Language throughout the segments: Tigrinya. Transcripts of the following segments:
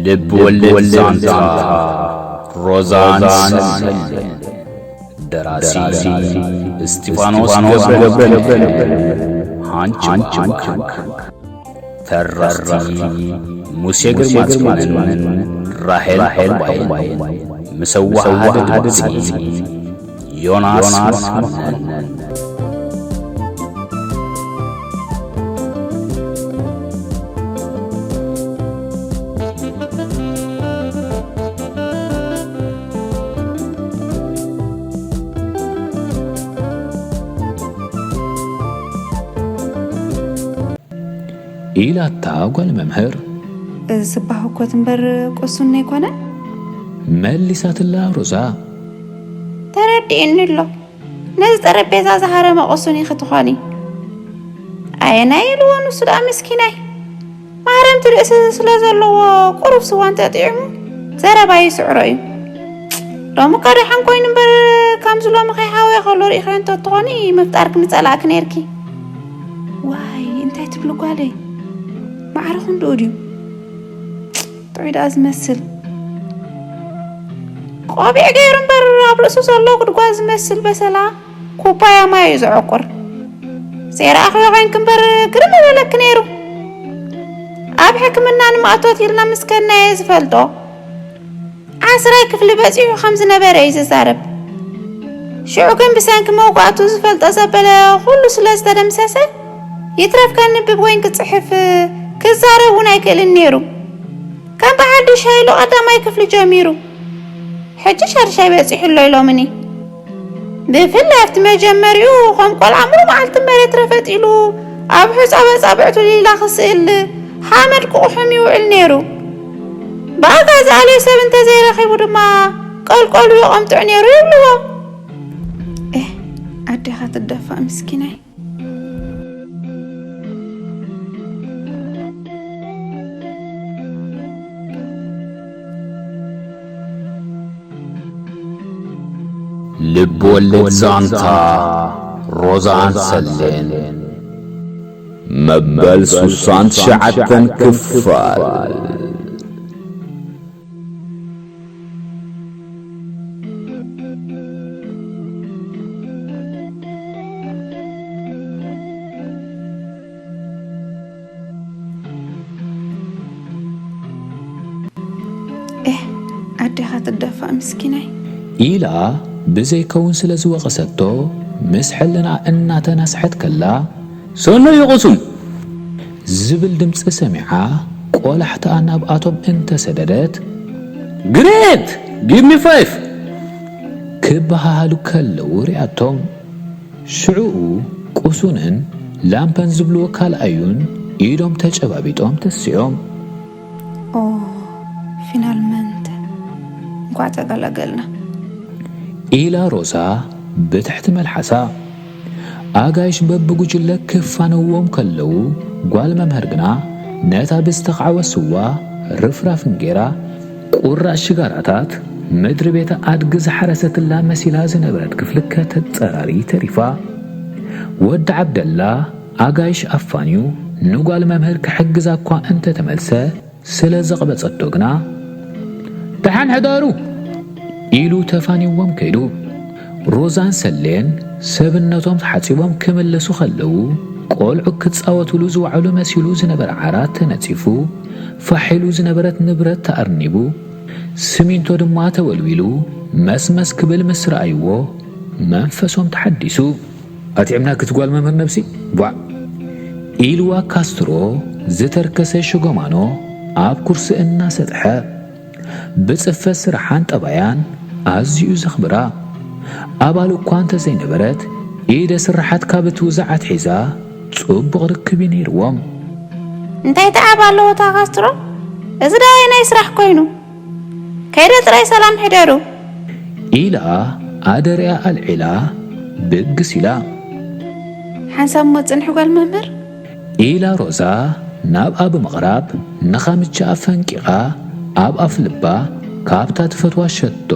ልብ ወለድ ዛንታ ሮዛን ሰሌን። ደራሲ እስጢፋኖስ ገብረ፣ ሃንች ሃንች። ተረኽቲ ሙሴ ግርማጽዮንን ራሄል ዕባይን። ምስ ኣወሃህደ ድምጺ ዮናስ መኮነን። ኢላታ ጓል መምህር። እዚ ስባ ህኮት እምበር ቁሱን ኣይኮነን። መሊሳትላ ሮዛ። ተረዲእኒ ኣሎ። ነዚ ጠረጴዛ ዝሃረመ ቁሱን ኢኺ ትኾኒ። ኣየናይ ኢልዎ ንሱ ደኣ ምስኪናይ። ማህረምቲ ርእሲ ስለ ዘለዎ ቁሩብ ስዋ እንተጥዒሙ ዘረባ ይስዕሮ እዩ። ሎሚ እኳ ደሓን ኮይኑ እምበር፣ ከምዚ ሎሚ ከይሃወየ ከሎ ርኢኽዮ እንተትኾኒ ምፍጣርኪ ምጸላእኪ ነይርኪ። ዋይ፣ እንታይ ትብሊ ጓለይ? ማዕረ ክንድኡ ድዩ? ጥዑይ ደኣ ዝመስል። ቆቢዕ ገይሩ እምበር ኣብ ርእሱ ዘሎ ጉድጓድ ዝመስል በሰላ ኩባያ ማይ እዩ ዘዕቁር። ዘይረኣኽዮ ኮይንኪ እምበር ግርም ምበለኪ ነይሩ። ኣብ ሕክምና ንማእቶት ኢልና ምስ ከድናዮ ዝፈልጦ ዓስራይ ክፍሊ በጺሑ ከም ዝነበረ እዩ ዝዛረብ። ሽዑ ግን ብሰንኪ መውጋእቱ ዝፈልጦ ዘበለ ኩሉ ስለ ዝተደምሰሰ፣ ይትረፍ ከንብብ ወይን ክጽሕፍ ክዛረብ እውን ኣይክእልን ነይሩ። ከም ብሓድሽ ሃይሉ ቀዳማይ ክፍሊ ጀሚሩ። ሕጂ ሻድሻይ በጺሑ ኣሎ ኢሎምኒ። ብፍላይ ኣብቲ መጀመሪኡ ከም ቆልዓ ሙሉ መዓልቲ መሬት ረፈጥ ኢሉ ኣብ ሑጻ በጻብዕቱ ሊላ ክስእል ሓመድ ክቑሕም ይውዕል ነይሩ። ብኣጋዚ ኣልዮ ሰብ እንተዘይረኺቡ ድማ ቀልቀሉ ይቐምጥዕ ነይሩ ይብልዎ። ኤህ፣ ኣዴኻ ትደፋእ ምስኪናይ። ልብ ወለድ ዛንታ ሮዛን ሰሌን መበል ሱሳን ትሽዓተን ክፋል። ኤህ፣ ኣዴኻ ትደፋእ ምስኪናይ። ኢላ ብዘይከውን ስለ ዝወቐሰቶ፣ ምስ ሕልና እናተናስሐት ከላ፣ ሰኖ ይቑሱን! ዝብል ድምፂ ሰሚዓ፣ ቆላሕታኣ ናብኣቶም እንተሰደደት፣ ግሬት! ጊቭ ሚ ፋይፍ! ክበሃሃሉ ከለዉ ሪኣቶም። ሽዑኡ ቁሱንን ላምፐን ዝብልዎ ካልኣዩን ኢዶም ተጨባቢጦም ተሲኦም። ኦ፣ ፊናልመንት እንኳዕ ተገላገልና። ኢላ ሮዛ ብትሕቲ መልሓሳ። ኣጋይሽ በብጉጅለ ክፋነዎም ከለዉ፣ ጓል መምህር ግና ነታ ብዝተኻዕወ ስዋ ርፍራፍን ጌራ፣ ቁራጽ ሽጋራታት ምድሪ ቤት ኣድጊ ዝሓረሰትላ መሲላ ዝነበረት ክፍሊ ከተጸራሪ ተሪፋ። ወዲ ዓብደላ ኣጋይሽ ኣፋንዩ ንጓል መምህር ክሕግዛ እኳ እንተተመልሰ፣ ስለ ዘቕበጸቶ ግና፣ ደሓን ሕደሩ! ኢሉ ተፋንዎም ከይዱ። ሮዛን ሰሌን ሰብነቶም ተሓጺቦም ክምለሱ ከለዉ፣ ቆልዑ ክጻወቱሉ ዝወዓሉ መሲሉ ዝነበረ ዓራት ተነጺፉ፣ ፋሕ ኢሉ ዝነበረት ንብረት ተኣርኒቡ፣ ስሚንቶ ድማ ተወልዊሉ መስመስ ክብል ምስ ረኣይዎ፣ መንፈሶም ተሓዲሱ። ኣትዒምና ክትጓል መምህር ነብሲ፣ ቧዕ! ኢልዋ ካስትሮ ዝተርከሰ ሽጎማኖ ኣብ ኩርሲ እናሰጥሐ። ብጽፈት ስርሓን ጠባያን ኣዝዩ ዘኽብራ። ኣባል እኳ እንተዘይነበረት፣ ኢደ ስርሓት ካብ እቲ ውዛዕ ኣትሒዛ ጽቡቕ ርክብ እዩ ነይርዎም። እንታይ ተዓብ ኣለዎ እታ ካስትሮ? እዚ ደኣ ኣየናይ ስራሕ ኮይኑ? ከይደ ጥራይ ሰላም ሕደሩ። ኢላ ኣደሪኣ ኣልዒላ ብግስ ኢላ። ሓንሳብ እሞ ጽንሒ ጓል መምህር። ኢላ ሮዛ ናብኣ ብምቕራብ ንኻምቻኣ ፈንቂቓ ኣብ ኣፍ ልባ ካብታ ትፈትዋ ሸቶ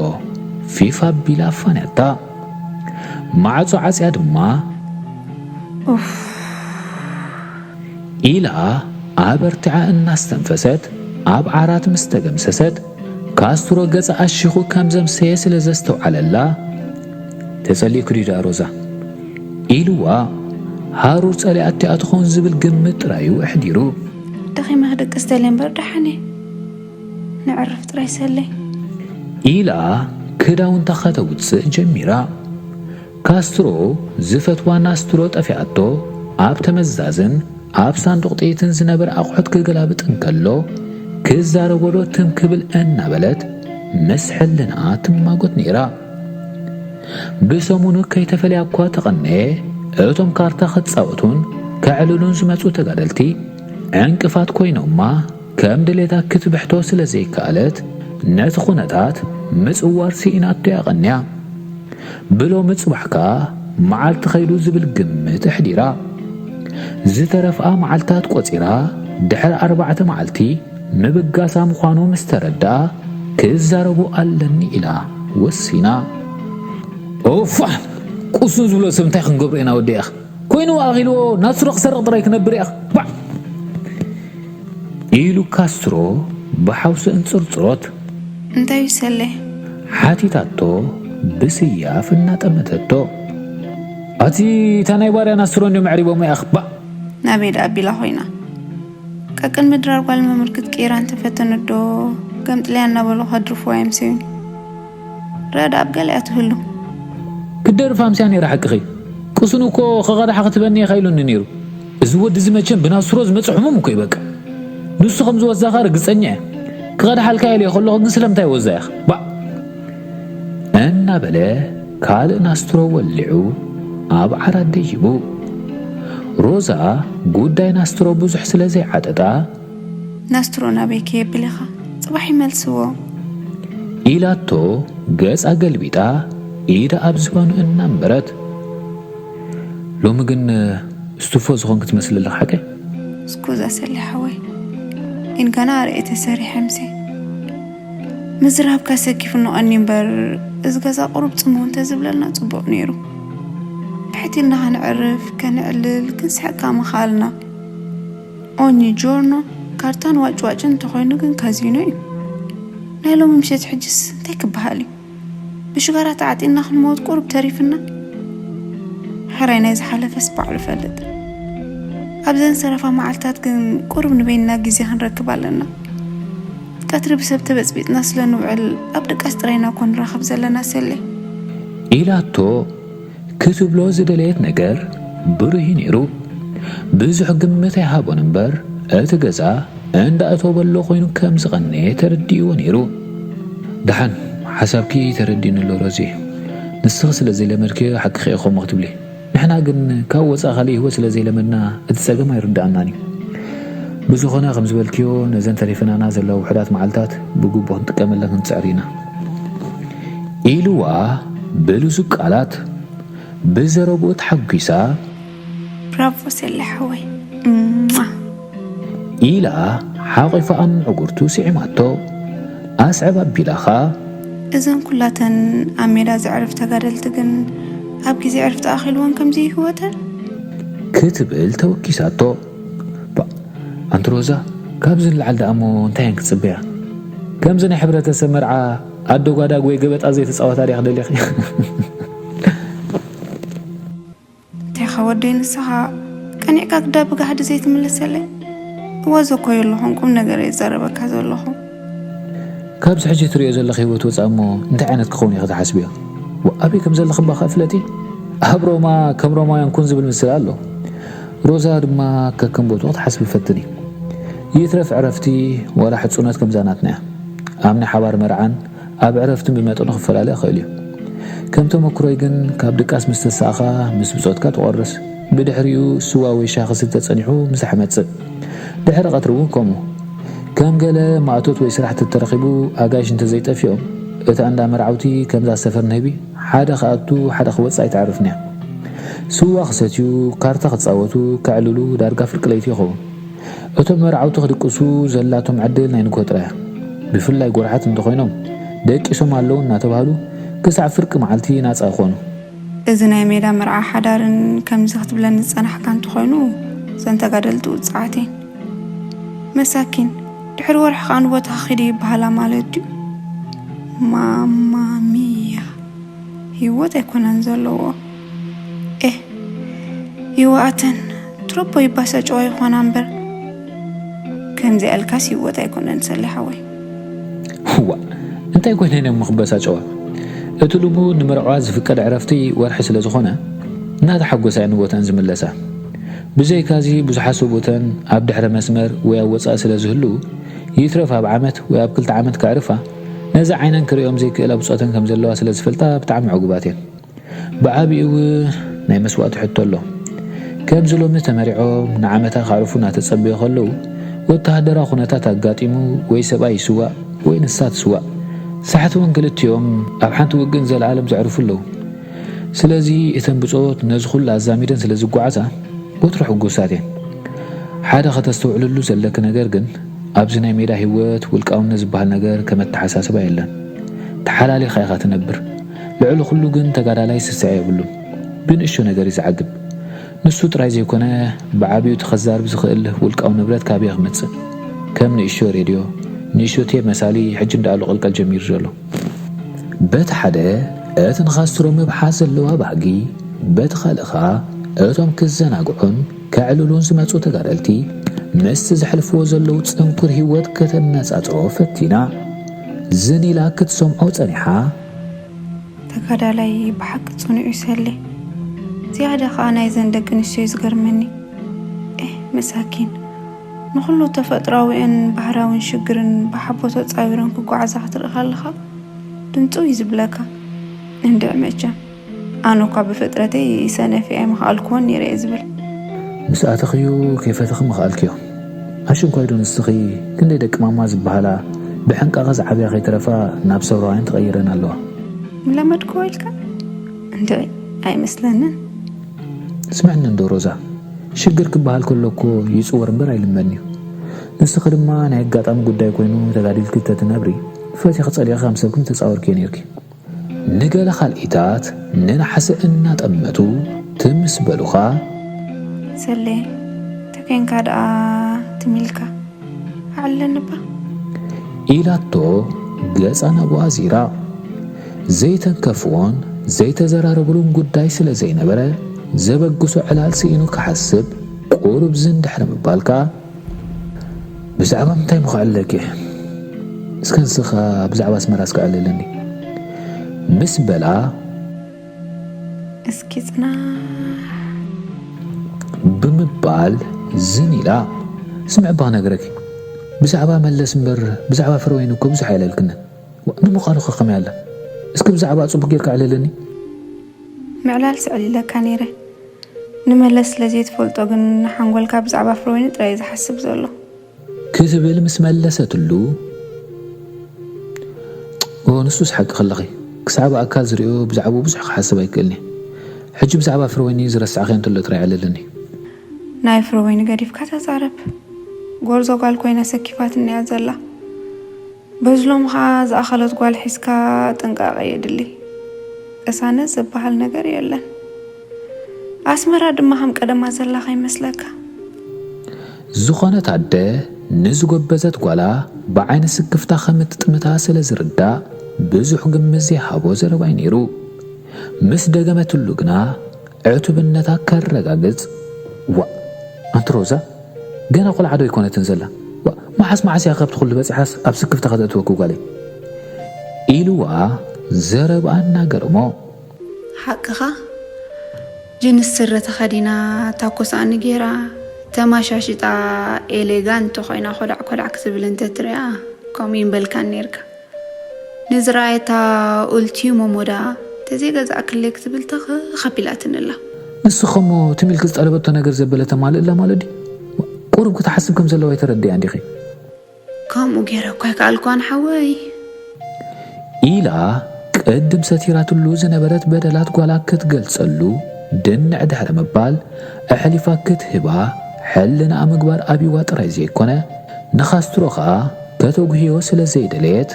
ፊፍ ኣቢላ ኣፋንያታ። ማዕጾ ዓጽያ ድማ ኡፍ። ኢላ ኣበርቲዓ እናስተንፈሰት፣ ኣብ ዓራት ምስ ተገምሰሰት፣ ካስትሮ ገጻ ኣሺኹ ከም ዘምሰየ ስለ ዘስተውዓለላ፣ "ተጸሊእኩ ድዩ ደኣ ሮዛ?" ኢልዋ፣ ሃሩር ጸሊኣትያ ትኸውን ዝብል ግምት ጥራዩ ኣሕዲሩ። "ደኺመ ክድቅስ ደልየ እምበር ደሓን እየ። ነዕርፍ ጥራይ ሰለይ" ኢላ ክዳውንታ ከተውጽእ ጀሚራ። ካስትሮ ዝፈትዋ ናስትሮ ጠፊኣቶ ኣብ ተመዛዝን ኣብ ሳንዱቕ ጥይትን ዝነበረ ኣቑሑት ክገላብጥ እንከሎ፣ ክዛረቦ ዶ ትም ክብል እናበለት ምስ ሕልናኣ ትማጎት ነይራ። ብሰሙኑ ከይተፈልያ እኳ ተቐነየ፣ እቶም ካርታ ክጻወቱን ከዕልሉን ዝመጹ ተጋደልቲ ዕንቅፋት ኮይኖማ፣ ከም ድሌታ ክትብሕቶ ስለ ዘይከኣለት፣ ነቲ ኩነታት ምጽዋር ስኢናቶ እያ ቀንያ። ብሎሚ ጽባሕ ከኣ መዓልቲ ኸይዱ ዝብል ግምት ኣሕዲራ። ዝተረፍኣ መዓልታት ቆጺራ፣ ድሕሪ ኣርባዕተ መዓልቲ ምብጋሳ ምዃኑ ምስ ተረድኣ፣ "ክዛረቦ ኣለኒ" ኢላ ወሲና። "ኦፋ! ቁሱን ዝብሎ ሰብ እንታይ ክንገብሮ ኢና ወደይ ኣኽ? ኮይኑ ኣኺልዎ ናስሮ ክሰርቕ ጥራይ ክነብር እያ። ባዕ!" ኢሉ ካስትሮ ብሓውሲ እንጽርጽሮት። "እንታይ እዩ ሰለ?" ሓቲታቶ ብስያፍ እናጠመተቶ። "ኣቲ እታ ናይ ባርያ ናስትሮ እንዲዮም ኣዕሪቦሞ ያኽ። ባዕ!" ናበይ ደኣ ኣቢላ ኮይና? ቀቅን ምድራር ጓል መምርክት ቀይራ እንተፈተነት ዶ ገምጥልያ እናበሉ ከድርፍዋ የምሰዩኒ። ረዳ ኣብ ገሊኣ ትህሉ። ክትደርፍ ኣምስያ ነይራ ሓቅኺ። ቅስኑ እኮ ከቐዳሓ ክትበኒ ኢኻ ኢሉኒ ነይሩ። እዚ ወዲ እዚ መቸም ብናስሮ ዝመጽእ ሕሙም እኮ እዩ በቃ። ንሱ ከም ዝወዛኻ ርግጸኛ እየ። ክቐድሓልካ ኢለ ከለኹ ግን ስለምንታይ ወዛ ኢኻ? ባዕ! እናበለ ካልእ ናስትሮ ወሊዑ ኣብ ዓራት ደይቡ። ሮዛ ጉዳይ ናስትሮ ብዙሕ ስለ ዘይዓጠጣ፣ ናስትሮ ናበይ ከየብል ኢኻ? ጽባሕ ይመልስዎ። ኢላቶ ገጻ ገልቢጣ ኢዳ ኣብ ዝባኑ እናንበረት። ሎሚ ግን እስትፎ ዝኾንክ ትመስል ኣለኽ ሓቀይ? እስኩዛ ሰሊ ሓወይ፣ ኢን ገና ኣርእየ ተሰሪሐ ምሴ። ምዝራብካ ሰኪፉ ንቐኒ እምበር፣ እዚ ገዛ ቁሩብ ጽምው እንተዝብለልና ጽቡቕ ነይሩ። ብሕቲ ኢልና ከነዕርፍ፣ ከነዕልል፣ ክንስሕቅ ከኣ ምኸኣልና። ኦኒ ጆርኖ፣ ካርታን ዋጭዋጭን እንተኾይኑ ግን ካዚኖ እዩ። ናይ ሎሚ ምሸት ሕጅስ እንታይ ክበሃል እዩ? ብሽጋራ ተዓጢና ክንመውት ቁሩብ ተሪፍና። ሕራይ ናይ ዝሓለፈስ ባዕሉ ፈልጥ። ኣብዘን ሰረፋ መዓልታት ግን ቁሩብ ንበይንና ግዜ ክንረክብ ኣለና። ቀትሪ ብሰብ ተበጽቢጥና ስለ ንውዕል ኣብ ድቃስ ጥራይና እኮ ንራኸብ ዘለና ሰሌ። ኢላቶ ክትብሎ ዝደለየት ነገር ብሩህ እዩ ነይሩ። ብዙሕ ግምት ኣይሃቦን እምበር፣ እቲ ገዛ እንዳ እተወ በሎ ኮይኑ ከም ዝቐነየ ተረዲእዎ ነይሩ። ደሓን፣ ሓሳብኪ ተረዲእኒ ኣሎ ሮዚ። ንስኺ ስለ ዘይለመድክዮ ሓቅኺ ኢኺ ከምኡ ክትብሊ። ንሕና ግን ካብ ወጻኢ ካልእ ህይወት ስለ ዘይለመድና፣ እቲ ጸገም ኣይርድኣናን እዩ። ብዝኾነ፣ ከም ዝበልክዮ፣ ነዘን ተሪፈናና ዘለዋ ውሑዳት መዓልታት ብግቡእ ክንጥቀመለን ክንጽዕር ኢና። ኢልዋ ብልዙብ ቃላት፣ ብዘረብኡ ተሓጒሳ፣ ብራቮ ሰሌ ሓወይ። እማ። ኢላ ሓቒፋ ኣብ ምዕጉርቱ ስዒማቶ። ኣስዕብ ኣቢላ ኸኣ፣ እዘን ኩላተን ኣብ ሜዳ ዘዕርፍ ተጋደልቲ ግን ኣብ ግዜ ዕርፍቲ ኣኺልወን ከምዚ ህይወተን? ክትብል ተወኪሳቶ። ባ፣ ኣንቲ ሮዛ፣ ካብዚ ንላዕሊ ደኣ እሞ እንታይ እየን ክጽበያ? ከምዚ ናይ ሕብረተሰብ መርዓ ኣደጓዳግ ወይ ገበጣ ዘይተጻወታ ድያ ክደልያኺ? እንታይ ኢኻ ወደይ ንስኻ ቀኒዕካ ግዳ ብጋህዲ ዘይትምልሰለይ? እወ፣ ዘኮ የለኹን፣ ቁም ነገር እየ ዝዛረበካ ዘለኹ። ካብዚ ሕጂ ትሪኦ ዘለኺ ህይወት ወጻእ እሞ እንታይ ዓይነት ክኸውን ኢኺ ትሓስብዮ? ወ-፣ ኣበይ ከም ዘለኺ እባ ከኣ ፍለጢ። ኣብ ሮማ ከም ሮማውያን ኩን ዝብል ምስላ ኣሎ። ሮዛ ድማ ከከም ቦትኡ ክትሓስቢ ፈትኒ። ይትረፍ ዕረፍቲ ዋላ ሕጹነት ከምዛ ናትና እያ። ኣብ ናይ ሓባር መርዓን ኣብ ዕረፍትን ብመጠኑ ክፈላለ ይኽእል እዩ። ከም ተመክሮይ ግን፣ ካብ ድቃስ ምስ ተሳእኻ፣ ምስ ብጾትካ ትቖርስ። ብድሕሪኡ ስዋ ወይ ሻሂ ክስተ ጸኒሑ ምሳሕ ይመጽእ። ድሕሪ ቀትሪ እውን ከምኡ። ከም ገለ ማእቶት ወይ ስራሕ ተተረኺቡ፣ ኣጋይሽ እንተዘይጠፊኦም፣ እታ እንዳ መርዓውቲ ከምዛ ሰፈር ንህቢ፣ ሓደ ክኣቱ፣ ሓደ ክወጽእ ኣይተዕርፍን እያ። ስዋ ክሰትዩ፣ ካርታ ክጻወቱ፣ ከዕልሉ፣ ዳርጋ ፍርቂ ለይቲ ይኸውን። እቶም መርዓውቲ ክድቅሱ ዘላቶም ዕድል ናይ ንግሆ ጥራይ እያ። ብፍላይ ጎርሓት እንተኾይኖም፣ ደቂሶም ኣለዉ እናተባህሉ ክሳዕ ፍርቂ መዓልቲ ናጻ ይኾኑ። እዚ ናይ ሜዳ መርዓ ሓዳርን ከምዚ ክትብለኒ ዝጸናሕካ እንተኾይኑ፣ እዘን ተጋደልቲ ውጽዓት እየን። መሳኪን፣ ድሕሪ ወርሒ ከኣ ንቦታ ኺዲ ይበሃላ ማለት ድዩ? ማማ ሚያ፣ ህይወት ኣይኮነን ዘለዎ። ኤህ፣ ይዋኣተን ትሮፖ ይባሳጨዋ ይኾና እምበር፣ ከምዚኣ ኢልካስ ህይወት ኣይኮነን ሰሌ ሓወይ። እዋ፣ እንታይ ኮይነን እዮም ክበሳጨዋ? እቲ ልሙድ ንመርዓዋ ዝፍቀድ ዕረፍቲ ወርሒ ስለ ዝኾነ፣ እናተሓጎሳ እየን ንቦተን ዝምለሳ። ብዘይካዚ ብዙሓት ሰብኡተን ኣብ ድሕረ መስመር ወይ ኣብ ወጻኢ ስለ ዝህልዉ፣ ይትረፍ ኣብ ዓመት ወይ ኣብ ክልተ ዓመት ከዕርፋ፣ ነዚ ዓይነን ክርእዮም ዘይክእላ ብጾተን ከም ዘለዋ ስለ ዝፈልጣ ብጣዕሚ ዕጉባት እየን። ብዓቢኡ እውን ናይ መስዋእቲ ሕቶ ኣሎ። ከምዚ ሎሚ ተመሪዖም ንዓመታ ከዕርፉ እናተጸበዩ ከለዉ፣ ወተሃደራዊ ኩነታት ኣጋጢሙ ወይ ሰብኣይ ይስዋእ ወይ ንሳ ትስዋእ። ሳሕቲ እውን ክልቲኦም ኣብ ሓንቲ ውግእ ንዘለኣለም ዘዕርፉ ኣለዉ። ስለዚ እተን ብጾት ነዚ ኩሉ ኣዛሚደን ስለ ዝጓዓዛ ወትሩ ሕጉሳት እየን። ሓደ ከተስተውዕልሉ ዘለኪ ነገር ግን ኣብዚ ናይ ሜዳ ህይወት ውልቃውነት ዝበሃል ነገር ከም ኣተሓሳስባ የለን። ተሓላሊኻ ኢኻ ትነብር። ልዕሊ ኩሉ ግን ተጋዳላይ ስስዐ የብሉን። ብንእሽቶ ነገር እዩ ዝዓግብ። ንሱ ጥራይ ዘይኮነ ብዓቢኡ እቲ ከዛርብ ዝኽእል ውልቃዊ ንብረት ካበይ ክመጽእ? ከም ንእሽቶ ሬድዮ፣ ንእሽቶ ቴፕ መሳሊ ሕጂ እንዳኣሉ ቀልቀል ጀሚሩ ዘሎ። በቲ ሓደ እቲ ንኻስትሮ ምብሓት ዘለዋ ባህጊ፣ በቲ ካልእ ኸኣ እቶም ክዘናግዑን ከዕልሉን ዝመጹ ተጋደልቲ ምስቲ ዘሕልፍዎ ዘለዉ ጽንኩር ህይወት ከተነጻጽሮ ፈቲና። ዝን ኢላ ክትሰምዖ ጸኒሓ። ተጋዳላይ ብሓቂ ጽኑዕ እዩ ሰሌ። ዝያዳ ኸኣ ናይዘን ደቂ ኣንስትዮ እዩ ዝገርመኒ። ኤህ መሳኪን፣ ንኹሉ ተፈጥሮኣዊን ባህርያውን ሽግርን ብሓቦ ተጻዊረን ክጓዓዛ ክትርኢ ከለኻ ድንጽው እዩ ዝብለካ። እንድዒ መቸም፣ ኣነ እኳ ብፍጥረተይ ሰነፍ እየ ኣይምኸኣልክዎን ነይረ እየ ዝብል። ምስ ኣተኽዮ ከይፈተኺ ምኸኣልክዮ። ኣሽንኳይ ዶ ንስኺ ክንደይ ደቂ ማማ ዝበሃላ ብሕንቃቐ ዝዓብያ ከይተረፋ ናብ ሰብራውያን ተቐይረን ኣለዋ። ምለመድክዎ ኢልካ? እንድዒ ኣይመስለንን። ስምዕኒ እንዶ ሮዛ፣ ሽግር ክበሃል ከሎ እኮ ይጽወር እምበር ኣይልመድን እዩ። ንስኺ ድማ ናይ ኣጋጣሚ ጉዳይ ኮይኑ ተጋዲልኪ ተትነብሪ፣ ፈቲኺ ጸሊእኺ ከም ሰብ ክንተጻወርክዮ ነይርኪ። ንገለ ካልኢታት ንነሓሰ እናጠመቱ ትምስ በሉኻ። ሰሌ፣ ተኮይንካ ደኣ ትም ኢልካ ኣዕልለኒ እባ። ኢላቶ ገጻ ናብኡ ኣዚራ። ዘይተንከፍዎን ዘይተዘራረብሉን ጉዳይ ስለ ዘይነበረ ዘበግሶ ዕላል ስኢኑ ክሓስብ ቁሩብ ዝን ድሕሪ ምባል ከኣ፣ ብዛዕባ ምንታይ እሞ ከዕልለኪ እየ? እስከ ንስኻ ብዛዕባ ኣስመራ እስከ ዕልለኒ ምስ በላ፣ እስኪ ጽናሕ። ብምባል ዝን ኢላ። ስምዒ እባ ክነግረኪ፣ ብዛዕባ መለስ እምበር ብዛዕባ ፍረወይኒ እኮ ብዙሕ ኣይለልክንን። ንምዃኑ ኸ ከመይ ኣላ? እስኪ ብዛዕባ ጽቡቕ ጌርካ ዕልለኒ። ምዕላልሲ ኣዕሊለካ ነይረ። ንመለስ ስለ ዘይትፈልጦ ግን ሓንጎልካ ብዛዕባ ፍረወይኒ ጥራይ እዩ ዝሓስብ ዘሎ። ክትብል ምስ መለሰትሉ፣ ኦ ንሱስ ሓቂ ከለኺ፣ ክሳዕ ብኣካል ዝርእዮ ብዛዕባኡ ብዙሕ ክሓስብ ኣይክእልን እየ። ሕጂ ብዛዕባ ፍረወይኒ ዝረሳዕክዮ እንተሎ ጥራይ ዕልልኒ። ናይ ፍረወይኒ ገዲፍካ ተዛረብ። ጎርዞ ጓል ኮይና ሰኪፋትኒ እያ ዘላ። በዚ ሎሚ ኸኣ ዝኣኸለት ጓል ሒዝካ ጥንቃቐ የድሊ። ቅሳነት ዝበሃል ነገር የለን። ኣስመራ ድማ ከም ቀደማ ዘላ ከይመስለካ። ዝኾነት ኣደ ንዝጎበዘት ጓላ ብዓይኒ ስክፍታ ከም እትጥምታ ስለ ዝርዳእ ብዙሕ ግምት ዘይሃቦ ዘረባይ ነይሩ። ምስ ደገመትሉ ግና ዕቱብነታ ከረጋግጽ፣ ዋእ ኣንቲ ሮዛ፣ ገና ቆልዓ ዶ ኣይኮነትን ዘላ? ዋእ መዓስ መዓስ እያ ካብቲ ኩሉ በጺሓስ ኣብ ስክፍታ ከተእትወኪ ጓለይ? ኢልዋ ዘረብኣ እናገረሞ። ሓቅኻ፣ ጅንስ ስረ ተኸዲና፣ ታኮ ሳእኒ ገይራ፣ ተማሻሺጣ ኤሌጋንት ኮይና ኮዳዕ ኮዳዕ ክትብል እንተትሪኣ ከምኡ ይምበልካን ነይርካ። ንዝረኣየታ ኡልቲሞ ሞዳ ተዘይገዛእክለይ ክትብል ተኸኽ ኣቢላትኒ ኣላ። ንስኸ እሞ ትም ኢልኪ ዝጠለበቶ ነገር ዘበለ ተማልእላ ማለት ድዩ? ቁሩብ ክትሓስብ ከም ዘለዋ ኣይተረድእያን ዲኺ? ከምኡ ገይረ እኳ ኣይከኣልኳን ሓወይ። ኢላ ቅድም ሰቲራትሉ ዝነበረት በደላት ጓላ ክትገልጸሉ ድንዕ ድሕሪ ምባል፣ ኣሕሊፋ ክትህባ ሕልናኣ ምግባር ኣብይዋ ጥራይ ዘይኮነ፣ ንኻስትሮ ኸኣ ከተጉህዮ ስለ ዘይደለየት፣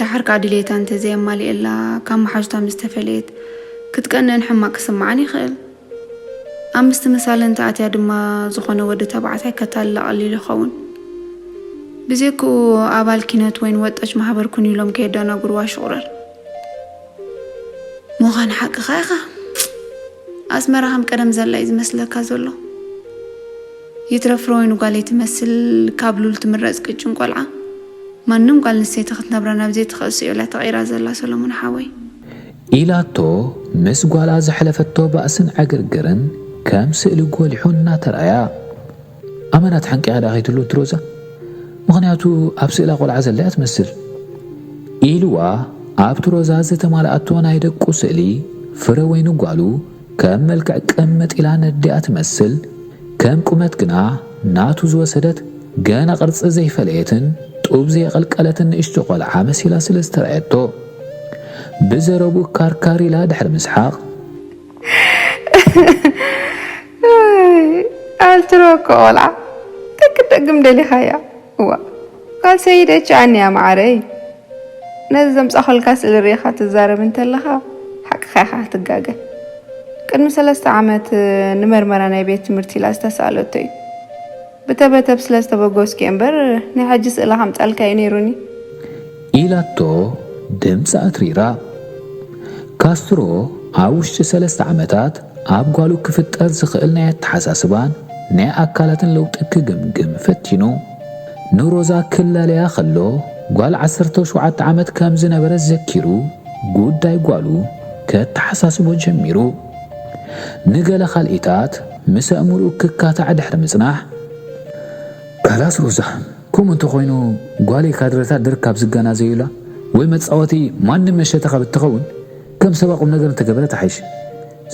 ደሓር ከኣ ድሌታ እንተዘየማሊኤላ፣ ካብ መሓዙታ ምስ ተፈለየት ክትቀንእን ሕማቕ ክስምዓን ይኽእል። ኣብ ምስትምሳል እንተኣትያ ድማ ዝኾነ ወዲ ተባዕታይ ከታልላ ቀሊል ይኸውን። ብዘይክኡ ኣባል ኪነት ወይን ወጣች ማሕበር ኩን ኢሎም ከየደናግርዋ ሽቑረር። ምዃን ሓቅኻ ኢኻ። ኣስመራ ከም ቀደም ዘላ እዩ ዝመስለካ ዘሎ። ይትረፍ ፍረወይኒ ጓለይ ትመስል፣ ካብ ሉል ትምረጽ ቅጭን ቆልዓ። ማንም ጓል ኣንስተይቲ ክትነብራ ናብ ዘይትኽእል ሲኦል እያ ተቐይራ ዘላ ሰሎሞን ሓወይ። ኢላቶ ምስ ጓላ ዘሕለፈቶ ባእስን ዕግርግርን ከም ስእሊ ጎሊሑ እናተራእያ። ኣመና ተሓንቂቓ ደኣ ከይትህሉ እቲ ሮዛ? ምኽንያቱ ኣብ ስእላ ቆልዓ ዘላ እያ ትመስል። ኢልዋ ኣብቲ ሮዛ ዝተማልኣቶ ናይ ደቁ ስእሊ ፍረ ወይኒ ጓሉ ከም መልክዕ ቅምጥ ኢላ ነዲኣ ትመስል። ከም ቁመት ግና ናቱ ዝወሰደት ገና ቅርጺ ዘይፈለየትን ጡብ ዘየቐልቀለትን ንእሽቶ ቆልዓ መሲላ ስለ ዝተረኣየቶ ብዘረብኡ ካርካር ኢላ ድሕሪ ምስሓቕ ኣልትሮ እኮ ቆልዓ ተክደግም ደሊኻያ እዋ ጓል ሰይደች ኣንያ ማዓረይ ነዚ ዘምጻኸልካ ስእሊ ርኢኻ ትዛረብ እንተለኻ ሓቅኻ ኢኻ ትጋገ ቅድሚ ሰለስተ ዓመት ንመርመራ ናይ ቤት ትምህርቲ ኢላ ዝተሳእለቶ እዩ ብተበተብ ስለ ዝተበገስኩ እየ እምበር ናይ ሕጂ ስእሊ ከምጻልካ እዩ ነይሩኒ ኢላቶ ድምጻ ኣትሪራ ካስትሮ ኣብ ውሽጢ ሰለስተ ዓመታት ኣብ ጓሉ ክፍጠር ዝኽእል ናይ ኣተሓሳስባን ናይ ኣካላትን ለውጢ ክግምግም ፈቲኑ። ንሮዛ ክላለያ ከሎ ጓል ዓሰርተ ሸውዓተ ዓመት ከም ዝነበረት ዘኪሩ ጉዳይ ጓሉ ከተሓሳስቦ ጀሚሩ። ንገለ ካልኢታት ምስ ኣእምርኡ ክካታዕ ድሕሪ ምጽናሕ፣ ካላስ ሮዛ፣ ከምኡ እንተኾይኑ ጓለይ ካድረታት ደርግ ካብ ዝገናዘዩላ ወይ መጻወቲ ማንም መሸተኻ ብትኸውን ከም ሰባ ቁም ነገር እንተገበረ ተሓይሽ።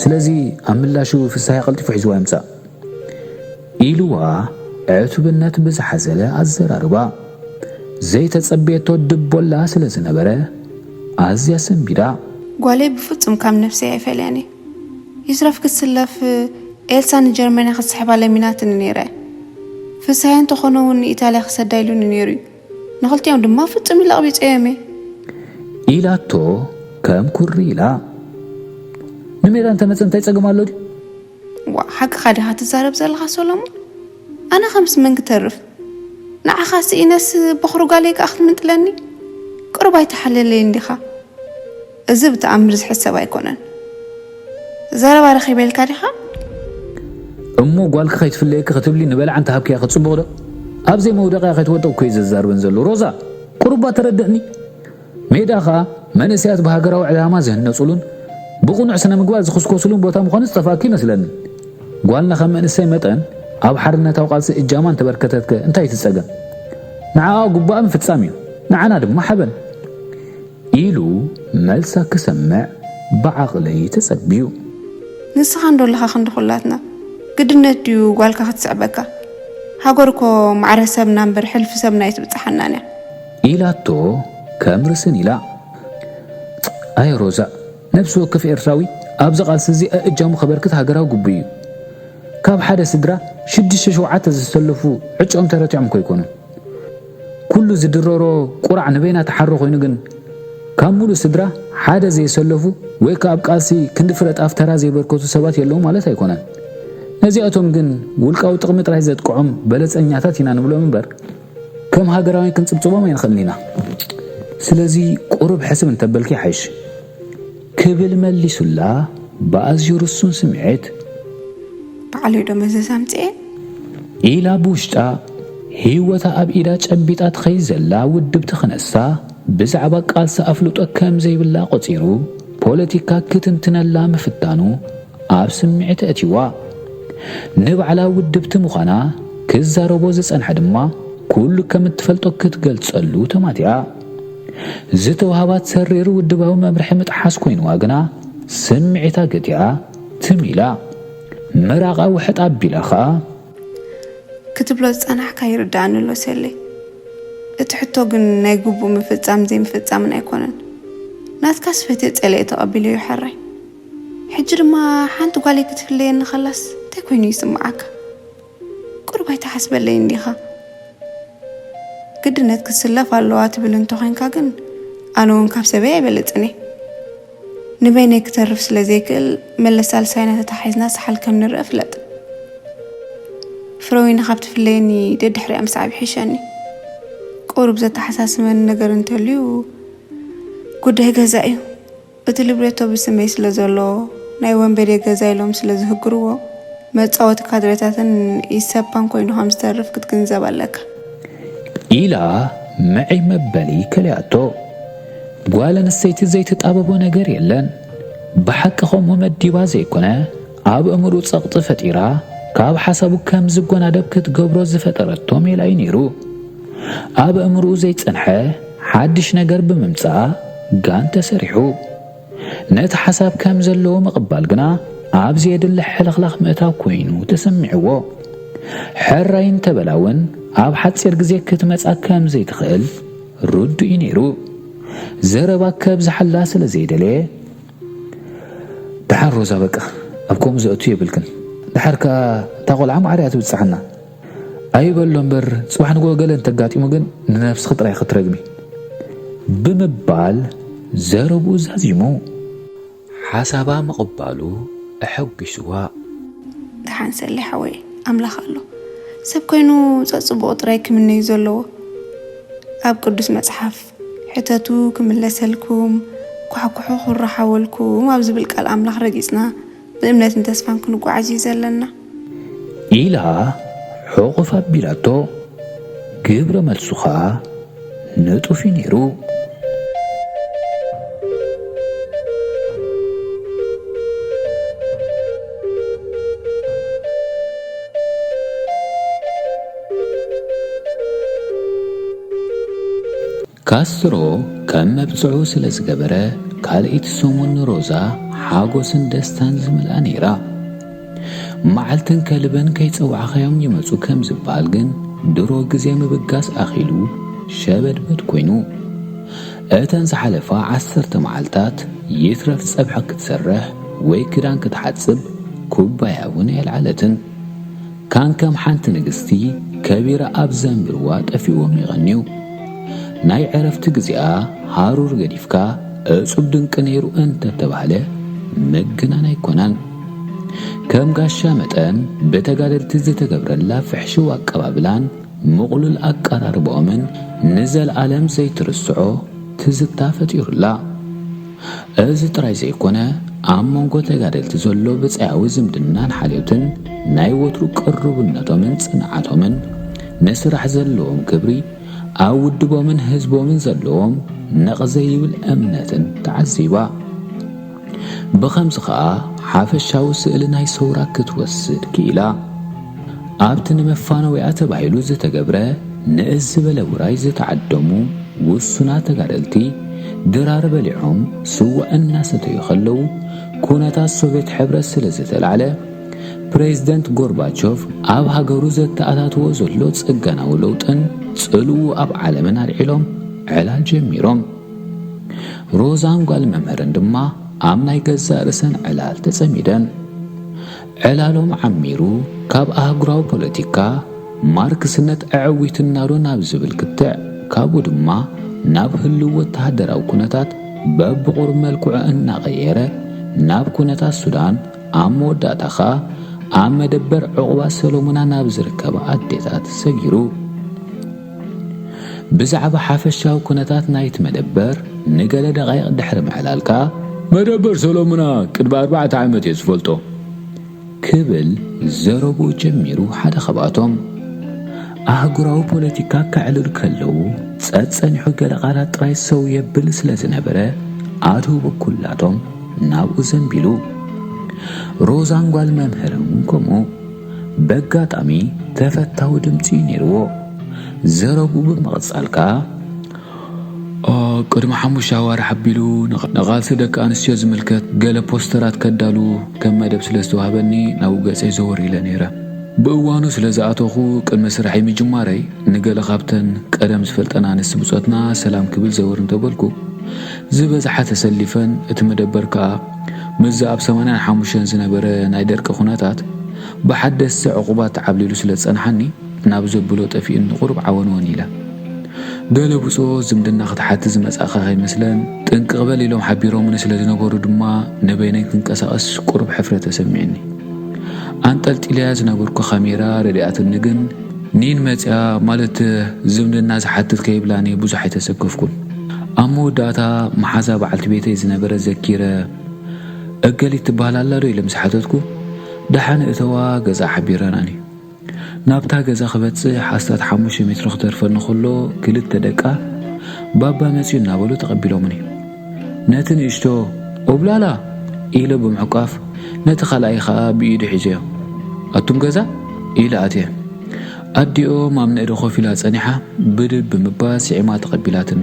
ስለዚ ኣብ ምላሹ ፍሳሃ ቀልጢፉ ሒዝዋ ይምጻእ ኢልዋ ዕቱብነት ብዝሓዘለ ኣዘራርባ። ዘይተጸበየቶ ድቦላ ስለ ዝነበረ ኣዝያ ሰንቢዳ። ጓለይ ብፍጹም ካብ ነፍሰይ ኣይፈልያን እየ። ይትረፍ ክትስለፍ ኤልሳ ንጀርመን እያ ክትስሕባ ለሚናትኒ ነይራ እያ። ፍስሃየ እንተኾነ እውን ንኢታልያ ክሰዳ ኢሉኒ ነይሩ እዩ። ንኽልቲኦም ድማ ፍጹም ኢለ ኣቕቢጸዮም እየ። ኢላቶ ከም ኩሪ ኢላ። ንሜዳ እንተመጸ እንታይ ጸገም ኣሎ ድዩ? ዋእ ሓቅኻ ዲኻ ትዛረብ ዘለኻ ሰሎሞን? ኣነ ከምስ መን ክተርፍ? ንዓኻ ስኢነስ ቦኽሪ ጓለይ ከኣ ክትምንጥለኒ? ቅሩብ ኣይተሓለለይን ዲኻ? እዚ ብተኣምር ዝሕሰብ ኣይኮነን። ዘረባ ረኺበ ኢልካ ዲኻ? እሞ ጓልኪ ከይትፍለየኪ ክትብሊ ንበላዓ እንተሃብክያ ከ ጽቡቕ ዶ? ኣብ ዘይመውደቕያ ከይትወድቕ እኮ እዩ ዘዛርበን ዘሎ። ሮዛ፣ ቁሩባ ተረድእኒ። ሜዳ ኸኣ መንእሰያት ብሃገራዊ ዕላማ ዝህነጹሉን ብቕኑዕ ስነ ምግባር ዝኽስኮሱሉን ቦታ ምዃኑ ዝጠፍኣኪ ይመስለኒ። ጓልና ከም መንእሰይ መጠን ኣብ ሓርነታዊ ቃልሲ እጃማ እንተበርከተት ከ እንታይ እቲ ጸገም? ንዓኣ ግቡኣ ምፍጻም እዩ፣ ንዓና ድማ ሓበን። ኢሉ መልሳ ክሰምዕ ብዓቕለይ ተጸብዩ። ንስኻ እንዶ ኣለኻ ክንዲ ኩላትና፣ ግድነት ድዩ ጓልካ ክትስዕበካ? ሃገር እኮ ማዕረ ሰብና እምበር ሕልፊ ሰብና ኣይትብጽሓናን እያ። ኢላቶ ከም ርስን ኢላ። ኣየ ሮዛ፣ ነብሲ ወከፍ ኤርትራዊ ኣብዚ ቃልሲ እዚ ኣእጃሙ ከበርክት ሃገራዊ ግቡእ እዩ። ካብ ሓደ ስድራ ሽዱሽተ ሸውዓተ ዝተሰለፉ ዕጭኦም ተረቲዖም እኮ ኣይኮኑን። ኩሉ ዝድረሮ ቁራዕ ንበይና ተሓሮ ኮይኑ ግን ካብ ሙሉእ ስድራ ሓደ ዘይሰለፉ ወይ ከኣ ኣብ ቃልሲ ክንዲ ፍረ ጣፍ ተራ ዘይበርከቱ ሰባት የለዉ ማለት ኣይኮነን። ነዚኣቶም ግን ውልቃዊ ጥቕሚ ጥራይ ዘጥቅዖም በለጸኛታት ኢና ንብሎም እምበር ከም ሃገራውያን ክንጽብጽቦም ኣይንኽእልን ኢና። ስለዚ ቁሩብ ሕስብ እንተበልኪ ይሓይሽ። ክብል መሊሱላ ብኣዝዩ ርሱን ስምዒት። ባዕለይ ዶ መዘዝ ኣምጽኤ? ኢላ ብውሽጣ ህይወታ ኣብ ኢዳ ጨቢጣ ትኸይድ ዘላ ውድብቲ ክነሳ ብዛዕባ ቃልሲ ኣፍልጦ ከም ዘይብላ ቆጺሩ ፖለቲካ ክትንትነላ ምፍታኑ ኣብ ስምዒት ኣእትይዋ። ንባዕላ ውድብቲ ምዃና ክዛረቦ ዝጸንሐ ድማ ኩሉ ከም እትፈልጦ ክትገልጸሉ ተማቲኣ። ዝተዋህባት ሰሪር ውድባዊ መምርሒ ምጥሓስ ኮይንዋ ግና ስምዒታ ገቲኣ ትም ኢላ። ምራቓ ውሕጥ ኣቢላ ኸኣ። ክትብሎ ዝጸናሕካ ይርድኣኒ ኣሎ ሰሌ። እቲ ሕቶ ግን ናይ ግቡእ ምፍጻም ዘይምፍጻምን ኣይኮነን። ናትካስ ፈትየ ጸሊኤ ተቐቢለዮ ሕራይ። ሕጂ ድማ ሓንቲ ጓለይ ክትፍለየኒ ኸላስ እንታይ ኮይኑ ይስምዓካ? ቁሩብ ኣይትሓስበለይን ዲኻ? ግድነት ክትስለፍ ኣለዋ ትብል እንተኾይንካ ግን ኣነ እውን ካብ ሰበይ ኣይበልጽን እየ። ንበይነይ ክተርፍ ስለ ዘይክእል መለስ ሳልሳይና ተታሒዝና ሰሓል ከም ንርእ ፍለጥ። ፍረዊኒ ካብ ትፍለየኒ ደድሕሪኣ ምስዓብ ይሕሸኒ። ቁሩብ ዘተሓሳስበኒ ነገር እንተልዩ፣ ጉዳይ ገዛ እዩ። እቲ ሊብሬቶ ብስመይ ስለ ዘሎ፣ ናይ ወንበዴ ገዛ ኢሎም ስለ ዝህግርዎ፣ መጻወቲ ካድሬታትን ኢሰፓን ኮይኑ ከም ዝተርፍ ክትግንዘብ ኣለካ። ኢላ ምዕይ መበሊ ከሊኣቶ። ጓል ኣንስተይቲ ዘይትጣበቦ ነገር የለን። ብሓቂ ከምኡ መዲባ ዘይኮነ፣ ኣብ ኣእምርኡ ጸቕጢ ፈጢራ፣ ካብ ሓሳቡ ከም ዝጎናደብ ክትገብሮ ዝፈጠረቶ ሜላ እዩ ነይሩ። ኣብ ኣእምርኡ ዘይጸንሐ ሓድሽ ነገር ብምምጻኣ ጋን ተሰሪሑ። ነቲ ሓሳብ ከም ዘለዎ ምቕባል ግና ኣብ ዘየድሊ ሕልኽላኽ ምእታው ኮይኑ ተሰሚዕዎ። ሕራይ እንተበላ እውን ኣብ ሓጺር ግዜ ክትመጻ ከም ዘይትኽእል ርዱእ እዩ ነይሩ። ዘረባ ከብዝሓላ ስለ ዘይደለየ፣ "ደሓር ሮዛ በቃ ኣብ ከምኡ ዘእቱ የብልክን። ደሓር ከኣ እታ ቆልዓ ማዕረ እያ ትብጽሓና። ኣይበሎ እምበር ጽባሕ ንግሆ ገለ እንተጋጢሙ ግን ንነብስኺ ጥራይ ክትረግሚ" ብምባል ዘረብኡ ዛዚሙ። ሓሳባ ምቕባሉ ኣሐጒስዋ። ደሓን ሰሌ ሓወይ፣ ኣምላኽ ኣሎ። ሰብ ኮይኑ ጸጽቡቑ ጥራይ ክምነዩ ዘለዎ። ኣብ ቅዱስ መጽሓፍ፣ "ሕተቱ ክምለሰልኩም፣ ኳሕኩሑ ክራሓወልኩም" ኣብ ዝብል ቃል ኣምላኽ ረጊጽና ብእምነትን ተስፋን ክንጓዓዝ እዩ ዘለና። ኢላ ሕቑፍ ኣቢላቶ። ግብረ መልሱ ኸኣ ንጡፍ እዩ ነይሩ። ካስትሮ ከም መብጽዑ ስለ ዝገበረ፣ ካልኣይቲ ሰሙን ንሮዛ ሓጎስን ደስታን ዝመልኣ ነይራ። መዓልትን ከልብን ከይጸዋዕኻዮም ይመጹ ከም ዝበሃል ግን፣ ድሮ ግዜ ምብጋስ ኣኺሉ ሸበድበድ ኮይኑ። እተን ዝሓለፋ ዓሰርተ መዓልታት፣ ይትረፍ ጸብሒ ክትሰርሕ ወይ ክዳን ክትሓጽብ፣ ኩባያ እውን ኣየልዓለትን። ካን ከም ሓንቲ ንግስቲ ከቢራ ኣብ ዘንብርዋ ጠፊእዎም ይቐንዩ። ናይ ዕረፍቲ ግዜኣ ሃሩር ገዲፍካ እጹብ ድንቂ ነይሩ እንተተባህለ ምግናን ኣይኮነን። ከም ጋሻ መጠን ብተጋደልቲ ዝተገብረላ ፍሕሽው ኣቀባብላን ምቕሉል ኣቀራርባኦምን ንዘለኣለም ዘይትርስዖ ትዝታ ፈጢሩላ። እዚ ጥራይ ዘይኮነ፣ ኣብ መንጎ ተጋደልቲ ዘሎ ብጻያዊ ዝምድናን ሓልዮትን፣ ናይ ወትሩ ቅሩብነቶምን ጽንዓቶምን፣ ንስራሕ ዘለዎም ክብሪ፣ ኣብ ውድቦምን ህዝቦምን ዘለዎም ነቕ ዘይብል እምነትን ተዓዚባ። ብኸምዚ ኸኣ ሓፈሻዊ ስእሊ ናይ ሰውራ ክትወስድ ክኢላ። ኣብቲ ንመፋነዊኣ ተባሂሉ ዝተገብረ ንእስ ዝበለ ውራይ ዝተዓደሙ ውሱናት ተጋደልቲ፣ ድራር በሊዖም ስዋ እናሰተዩ ከለዉ፣ ኩነታት ሶቭየት ሕብረት ስለ ዝተላዕለ፣ ፕሬዝደንት ጎርባቾቭ ኣብ ሃገሩ ዘተኣታትዎ ዘሎ ጽገናዊ ለውጥን ጽልኡ ኣብ ዓለምን ኣልዒሎም ዕላል ጀሚሮም። ሮዛን ጓል መምህርን ድማ ኣብ ናይ ገዛእ ርእሰን ዕላል ተጸሚደን። ዕላሎም ዓሚሩ፣ ካብ ኣህጉራዊ ፖለቲካ፣ ማርክስነት ኣዐዊትናዶ ናብ ዝብል ክትዕ፣ ካብኡ ድማ ናብ ህልው ወተሃደራዊ ኩነታት በብቑሩብ መልክዑ እናቐየረ፣ ናብ ኩነታት ሱዳን፣ ኣብ መወዳእታ ኸኣ ኣብ መደበር ዑቕባ ሰሎሙና ናብ ዝርከባ ኣዴታት ሰጊሩ። ብዛዕባ ሓፈሻዊ ኩነታት ናይቲ መደበር ንገለ ደቓይቕ ድሕሪ ምዕላል ከኣ፣ "መደበር ሰሎሙና ቅድሚ ኣርባዕተ ዓመት እየ ዝፈልጦ" ክብል ዘረብኡ ጀሚሩ። ሓደ ካብኣቶም፣ ኣህጉራዊ ፖለቲካ ከዕልሉ ከለዉ ጸጸኒሑ ገለ ቃላት ጥራይ ሰው የብል ስለ ዝነበረ፣ ኣድህቦ ኩላቶም ናብኡ ዘንቢሉ። ሮዛን ጓል መምህርን እውን ከምኡ። በጋጣሚ ተፈታዊ ድምጺ እዩ ነይርዎ። ዘረብኡ ብምቕጻል ከኣ፣ "ኦ፣ ቅድሚ ሓሙሽተ ኣዋርሕ ኣቢሉ ንቓ-፣ ንቓልሲ ደቂ ኣንስትዮ ዝምልከት ገለ ፖስተራት ከዳሉ ከም መደብ ስለ ዝተዋህበኒ ናብኡ ገጸይ ዘወር ኢለ ነይረ። ብእዋኑ ስለ ዝኣተኹ ቅድሚ ስራሐይ ምጅማረይ ንገለ ካብተን ቀደም ዝፈልጠን ኣንስቲ ብጾትና ሰላም ክብል ዘወር እንተበልኩ፣ ዝበዝሓ ተሰሊፈን፣ እቲ መደበር ከኣ ምስዚ ኣብ ሰማንያን ሓሙሽተን ዝነበረ ናይ ደርቂ ኩነታት ብሓደስቲ ዕቑባት ተዓብሊሉ ስለ ዝጸንሓኒ፣ ናብ ዘብሎ ጠፊኡኒ ቁሩብ ዓወንወን ኢለ። ገለ ብጾት ዝምድና ክትሓቲ ዝመጻእካ ከይመስለን፣ ጥንቅቕ በል ኢሎም ሓቢሮምኒ ስለ ዝነበሩ ድማ፣ ንበይነይ ክንቀሳቐስ ቁሩብ ሕፍረት ተሰሚዕኒ። ኣንጠልጢለያ ዝነበርኩ ካሜራ ረዲኣትኒ ግን፣ ኒን መጽያ ማለት ዝምድና ዝሓትት ከይብላኒ ብዙሕ ኣይተሰከፍኩን። ኣብ መወዳእታ መሓዛ በዓልቲ ቤተይ ዝነበረ ዘኪረ፣ እገሊት ትበሃል ኣላ ዶ ኢለ ምስ ሓተትኩ፣ ደሓን እተዋ ገዛ ሓቢረናኒ። ናብታ ገዛ ክበጽሕ ኣስታት ሓሙሽተ ሜትሮ ክተርፈኒ ከሎ፣ ክልተ ደቃ፣ "ባባ መጺኡ" እናበሉ ተቐቢሎምኒ። ነቲ ንእሽቶ "ኦብላላ" ኢለ ብምዕቋፍ፣ ነቲ ካልኣይ ኸኣ ብኢዱ ሒዘዮ። "ኣቱም ገዛ?" ኢለ ኣትየ። ኣዲኦም ኣብ ንእደ ኮፍ ኢላ ጸኒሓ፣ ብድድ ብምባል ስዒማ ተቐቢላትኒ።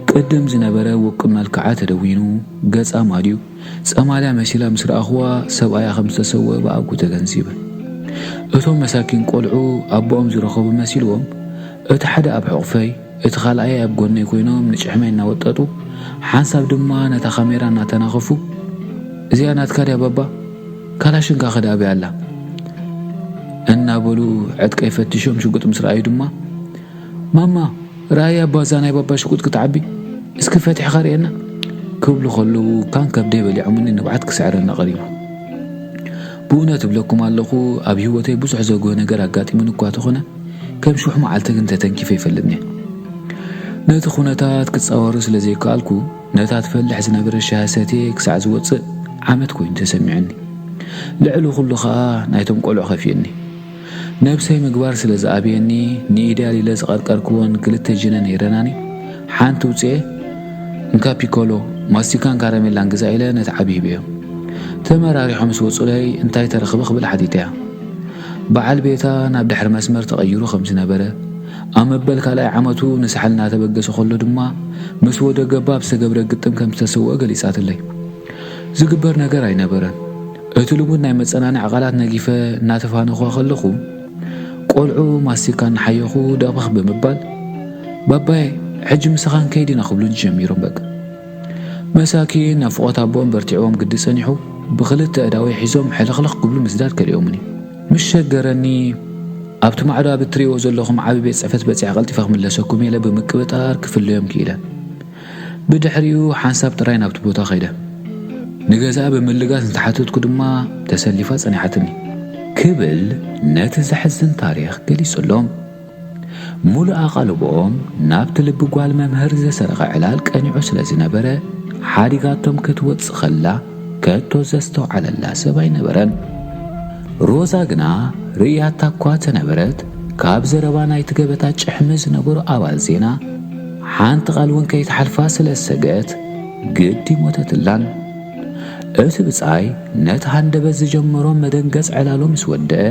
ቅድም ዝነበረ ውቁብ መልክዓ ተደዊኑ፣ ገጻ ማድዩ፣ ጸማልያ መሲላ ምስ ረኣኽዋ፣ ሰብኣያ ከም ዝተሰወ ብኣግኡ ተገንዚበ። እቶም መሳኪን ቆልዑ ኣቦኦም ዝረኸቡ መሲልዎም፣ እቲ ሓደ ኣብ ሕቑፈይ፣ እቲ ካልኣይ ኣብ ጎነይ ኮይኖም ንጭሕመይ እናወጠጡ፣ ሓንሳብ ድማ ነታ ካሜራ እናተናኸፉ፣ "እዚኣ ናትካ ድያ ባባ? ካላሽንካ ከ ኣበይ ኣላ?" እናበሉ ዕጥቀይ ፈቲሾም ሽጉጥ ምስ ረኣዩ ድማ፣ "ማማ፣ ረኣያ ኣባ፣ እዛ ናይ ባባ ሽጉጥ ክትዓቢ፣ እስኪ ፈቲሕኻ ርእየና" ክብሉ ከለዉ፣ ካን ከብደይ በሊዖምኒ ንብዓት ክስዕረኒ ቀሪቡ። ብእውነት እብለኩም ኣለኹ፣ ኣብ ህይወተይ ብዙሕ ዘጉህ ነገር ኣጋጢሙኒ እኳ ተኾነ፣ ከም ሽሕ መዓልቲ ግን ተተንኪፈ ይፈልጥኒ። ነቲ ኩነታት ክጻወሮ ስለ ዘይከኣልኩ፣ ነታ ትፈልሕ ዝነበረት ሻሂ ሰትየ ክሳዕ ዝወጽእ ዓመት ኮይኑ ተሰሚዑኒ። ልዕሊ ኩሉ ኸኣ ናይቶም ቆልዑ ከፊኡኒ። ነብሰይ ምግባር ስለ ዝኣብየኒ፣ ንኢደይ ኣልዒለ ዝቐርቀርክወን ክልተ ጅነ ነይረናኒ፣ ሓንቲ ውጽኤ፣ "እንካ ፒኮሎ፣ ማስቲካን ካራሜላን ግዛእ" ኢለ ነቲ ዓቢ ሂበዮ። ተመራሪሖ ምስ ወጹለይ፣ "እንታይ ተረኽበ?" ክብል ሓቲተያ። በዓል ቤታ ናብ ድሕሪ መስመር ተቐይሩ ከም ዝነበረ፣ ኣብ መበል ካልኣይ ዓመቱ ንሳሕል እናተበገሰ ከሎ ድማ፣ ምስ ወደገባ ኣብ ዝተገብረ ግጥም ከም ዝተሰወአ ገሊጻትለይ። ዝግበር ነገር ኣይነበረን። እቲ ልሙድ ናይ መጸናንዒ ቃላት ነጊፈ እናተፋነኹዋ ከለኹ፣ ቆልዑ ማስቲካ እናሓየኹ ደቕበኽ ብምባል፣ "ባባየ፣ ሕጂ ምሳኻ ክንከይድ ኢና" ክብሉኒ ጀሚሮም። በቃ፣ መሳኪን ናፍቖት ኣቦኦም በርቲዕዎም ግዲ ጸኒሑ፣ ብኽልተ ኣእዳወይ ሒዞም ሕልኽልኽ ክብሉ ምስዳድ ከሊኦምኒ። ምስ ሸገረኒ፣ "ኣብቲ ማዕዶ ኣብ እትርእይዎ ዘለኹም ዓቢ ቤት ጽሕፈት በጺሐ ቀልጢፈ ክምለሰኩም" ኢለ ብምቅብጣር ክፍለዮም ክኢለ። ብድሕሪኡ ሓንሳብ ጥራይ ናብቲ ቦታ ከይደ። ንገዛኣ ብምልጋስ እንተሓተትኩ ድማ፣ ተሰሊፋ ጸኒሓትኒ። ክብል ነቲ ዘሕዝን ታሪኽ ገሊጹሎም። ሙሉእ ኣቓልቦኦም ናብቲ ልቢ ጓል መምህር ዝሰርቐ ዕላል ቀኒዑ ስለ ዝነበረ፣ ሓዲጋቶም ክትወጽእ ከላ ከቶ ዘስተውዓለላ ሰብ ኣይነበረን። ሮዛ ግና ርእያታ እኳ ተነበረት፣ ካብ ዘረባ ናይቲ ገበታ ጭሕሚ ዝነበሩ ኣባል ዜና ሓንቲ ቃል እውን ከይትሓልፋ ስለ ዝሰግአት፣ ግዲ ሞተትላን። እቲ ብጻይ ነቲ ሃንደበት ዝጀመሮ መደንገጽ ዕላሉ ምስ ወደአ፣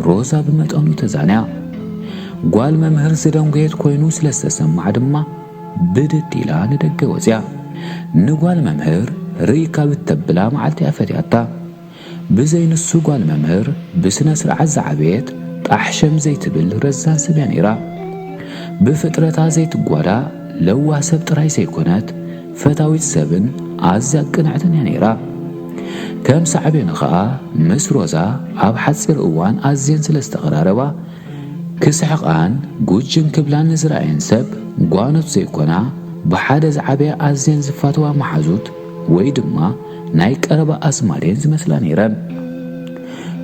ሮዛ ብመጠኑ ተዛንያ። ጓል መምህር ዝደንጎየት ኮይኑ ስለ ዝተሰምዓ ድማ፣ ብድድ ኢላ ንደገ ወጽያ። ንጓል መምህር ርኢካ ብተብላ መዓልቲ እያ ፈትያታ። ብዘይ ንሱ ጓል መምህር ብስነ ስርዓት ዝዓበየት ጣሕሸም ዘይትብል ረዛን ሰብ እያ ነይራ። ብፍጥረታ ዘይትጓዳእ ለዋህ ሰብ ጥራይ ዘይኮነት፣ ፈታዊት ሰብን ኣዝያ ቅንዕትን እያ ነይራ። ከም ሳዕቤኑ ኸኣ ምስ ሮዛ ኣብ ሓጺር እዋን ኣዝየን ስለ ዝተቐራረባ፣ ክስሕቓን ጉጅን ክብላን ንዝረኣየን ሰብ ጓኖት ዘይኮና፣ ብሓደ ዝዓበያ ኣዝየን ዝፋተዋ መሓዙት ወይ ድማ ናይ ቀረባ ኣዝማድ እየን ዝመስላ ነይረን።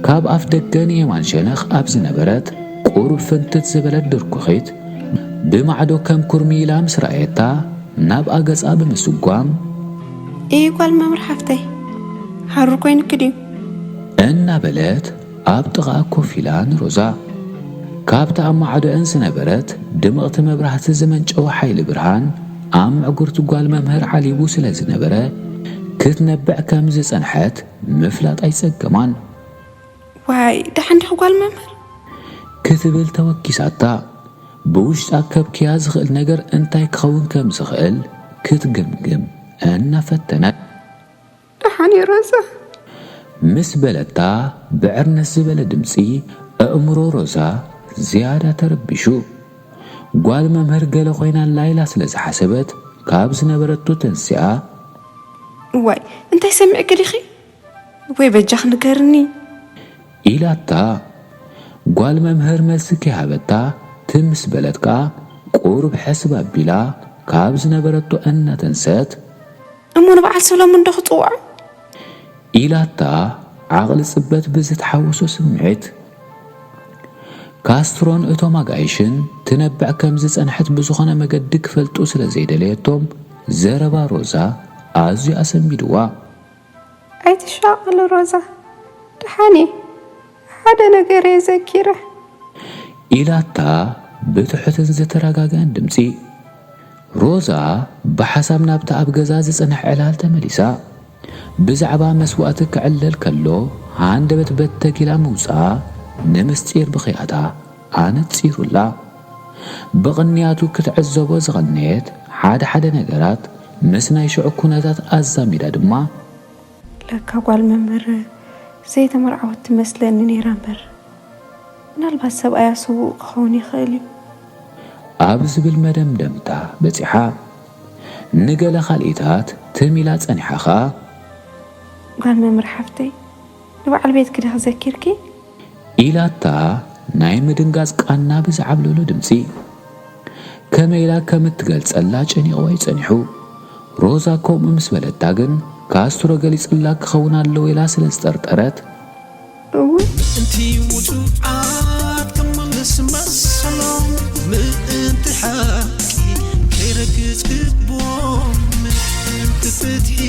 ካብ ኣፍ ደገ ንየማን ሸነኽ ኣብ ዝነበረት ቁሩብ ፍንትት ዝበለት ድርኩኺት፣ ብማዕዶ ከም ኩርሚ ኢላ ምስ ረኣየታ፣ ናብኣ ገጻ ብምስጓም፣ "እይ ጓል መምህር ሓፍተይ፣ ሓሩር ኮይንኪ ድዩ?" እናበለት ኣብ ጥቓኣ ኮፍ ኢላ ንሮዛ፣ ካብታ ኣብ ማዕዶአን ዝነበረት ድምቕቲ መብራህቲ ዝመንጨወ ሓይሊ ብርሃን ኣብ ምዕጉርቲ ጓል መምህር ዓሊቡ ስለ ዝነበረ፣ ክትነብዕ ከም ዝጸንሐት ምፍላጥ ኣይጸገማን። "ዋይ፣ ደሓን ዲኺ ጓል መምህር?" ክትብል ተወኪሳታ፣ ብውሽጣ ከብክያ ዝኽእል ነገር እንታይ ክኸውን ከም ዝኽእል ክትግምግም እናፈተነት። "ደሓን እየ ሮዛ?" ምስ በለታ፣ ብዕርነት ዝበለ ድምጺ ኣእምሮ ሮዛ ዝያዳ ተረቢሹ። ጓል መምህር ገለ ኮይና ኣላ ኢላ ስለ ዝሓሰበት፣ ካብ ዝነበረቶ ተንሲኣ፣ "እዋይ፣ እንታይ ሰሚዕኪ ዲኺ? ወይ በጃኺ ንገርኒ?" ኢላታ። ጓል መምህር መልሲ ከይሃበታ ትም ምስ በለት ከኣ፣ ቁሩብ ሕስብ ኣቢላ ካብ ዝነበረቶ እናተንሰት፣ "እሞ ንበዓል ሰሎሞን ዶ ክጽውዖ?" ኢላታ፣ ዓቕሊ ጽበት ብዝተሓወሶ ስምዒት። ካስትሮን እቶም ኣጋይሽን ትነብዕ ከም ዝጸንሐት ብዝኾነ መገዲ ክፈልጡ ስለ ዘይደለየቶም፣ ዘረባ ሮዛ ኣዝዩ ኣሰንቢድዋ። ኣይትሻቐሊ ሮዛ፣ ደሓን እየ፣ ሓደ ነገር እየ ዘኪረ። ኢላታ ብትሑትን ዝተረጋገአን ድምጺ። ሮዛ ብሓሳብ ናብቲ ኣብ ገዛ ዝጸንሐ ዕላል ተመሊሳ። ብዛዕባ መስዋእቲ ክዕለል ከሎ ሃንደበት በተኪላ ምውጻኣ ንምስጢር ብኽያታ ኣነጺሩላ። ብቕንያቱ ክትዕዘቦ ዝቐነየት ሓደ ሓደ ነገራት ምስ ናይ ሽዑ ኩነታት ኣዛሚዳ ድማ፣ ለካ ጓል መምህር ዘይተመርዓወት ትመስለኒ ነይራ እምበር፣ ምናልባት ሰብኣያ ስዉእ ክኸውን ይኽእል እዩ። ኣብ ዝብል መደምደምታ በጺሓ። ንገለ ካልኢታት ትም ኢላ ጸኒሓ ኸኣ፣ ጓል መምህር ሓፍተይ፣ ንበዓል ቤትኪ ዲኺ ዘኪርኪ? ኢላታ ናይ ምድንጋጽ ቃና ብዝዓብለሎ ድምጺ። ከመይ ኢላ ከም እትገልጸላ ጨኒቕዋ እዩ ጸኒሑ። ሮዛ ከምኡ ምስ በለታ ግን፣ ካስትሮ ገሊጽላ ክኸውን ኣለዎ ኢላ ስለ ዝጠርጠረት፣ እውይ፣ ምእንቲ ውጹዓት ክምልስ መሰሎም፣ ምእንቲ ሓቂ ከይረግጽ ክብዎም፣ ምእንቲ ፍትሒ